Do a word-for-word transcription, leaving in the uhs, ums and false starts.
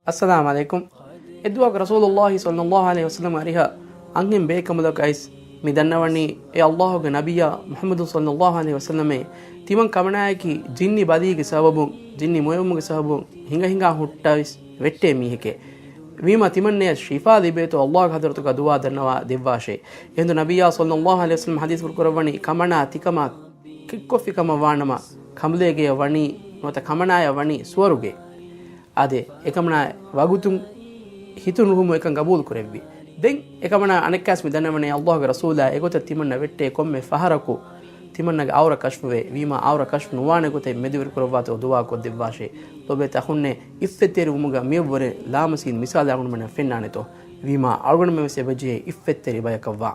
އައްސަލާމު ޢަލައިކުމް. އެއްދުވަހަކު ރަސޫލުﷲ ޞައްލަﷲ ޢަލައިހި ވަސައްލަމަ އަރިހަށް އަންހެން ބޭކަނބަލަކު އައިސް މި ދަންނަވަނީ އެ ﷲގެ ނަބިއްޔާ މުޙައްމަދު ޞައްލަﷲ ޢަލައިހި ވަސައްލަމޭ ތިމަން ކަމަނާއަކީ ޖިންނި ބަލީގެ ސަބަބުން، ޖިންނި މޮޔަވުމުގެ ސަބަބުން ހިނގަ ހިނގާ ހުއްޓާވެސް ވެއްޓޭ މީހެކޭ. ވީމާ ތިމަންނަޔަށް ޝިފާ ލިބޭތޯ ﷲގެ ޙަޟްރަތުގަ ދުޢާ ދަންނަވާ ދެއްވާށޭ. އެހިނދު ނަބިއްޔާ ޞައްލަﷲ ޢަލައިހި ވަސައްލަމަ ޙަދީޘް ކުރު ކުރައްވަނީ ކަމަނާ ތިކަމާ ކެއްކޮށްފި ކަމަށް ވާނަމަ، ކަނބުލޭގެޔަށް ވަނީ ނުވަތަ ކަމަނާޔަށް ވަނީ ސުވަރުގެ. އާދެ، އެކަމަނާ ވަގުތުން ހިތުން ރުހުމު އެކަން ގަބޫލު ކުރެއްވި. ދެން އެކަމަނާ އަނެއްކާސް މި ދަންނަވަނީ ﷲގެ ރަސޫލާ އެގޮތަށް ތިމަންނަ ވެއްޓޭ ކޮންމެ ފަހަރަކު ތިމަންނަގެ އައުރަ ކަޝްފުވޭ. ވީމާ އައުރަ ކަޝްފު ނުވާނެ ގޮތެއް މެދުވެރި ކުރައްވާތޯ ދުޢާ ކޮށްދެއްވާށޭ. ލޯބިވެތި އަޚުންނޭ، އިއްފަތްތެރިވުމުގަ މިއަށްވުރެ ލާމަސީން މިސާލެއް އަޅުގަނޑުމެންނަށް ފެންނާނެތޯ؟ ވީމާ އަޅުގަނޑުމެން ވެސް އެބަޖެހޭ އިއްފަތްތެރި ބަޔަކަށްވާ.